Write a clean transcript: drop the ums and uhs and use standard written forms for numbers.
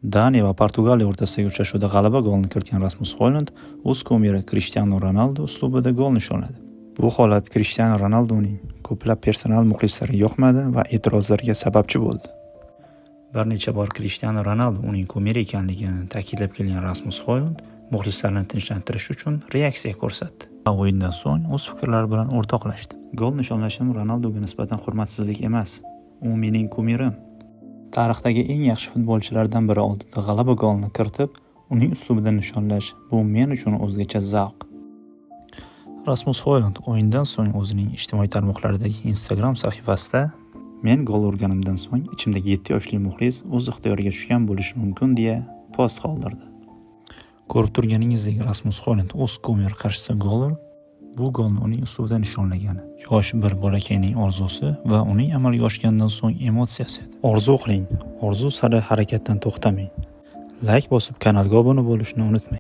Daniya va Portugaliya o'rtasidagi uchrashuvda g'alaba golini kiritgan Rasmus Hoylund o'z kumiri Krishtianu Ronaldu uslubida gol nishonladi. Bu holat Krishtianu Ronalduning ko'plab personal muxlislariga yoqmadi va e'tirozlarga sababchi bo'ldi. Bir necha bor Krishtianu Ronaldu uning kumiri ekanligini ta'kidlab kelgan Rasmus Hoylund muxlislarni tinchlantirish uchun reaksiya ko'rsatdi va o'yindan so'ng o'z fikrlari bilan o'rtoqlashdi. "Gol nishonlashim Ronalduga nisbatan hurmatsizlik emas. U mening kumirim. Tarixdagi eng yaxshi futbolchilardan biri oldida g'alaba golini kiritib, uning uslubida nishonlash bu men uchun o'zgacha zavq." Rasmus Hoylund o'yindan so'ng o'zining ijtimoiy tarmoqlardagi Instagram sahifasida "Men gol urganimdan so'ng ichimdagi 7 yoshli muxlis o'z ixtiyoriga tushgan bo'lishi mumkin", deya post qoldirdi. Ko'rib turganingizdek, Rasmus Hoylund o'z kumiri qarshisida gol urib, bu golni uning uslubida nishonlagani yosh bir bolakayning orzusi va uning amalga oshganidan so'ng emotsiyasi edi. Orzu qiling, orzu sari harakatdan to'xtamang. Layk bosib, kanalga obuna bo'lishni unutmang.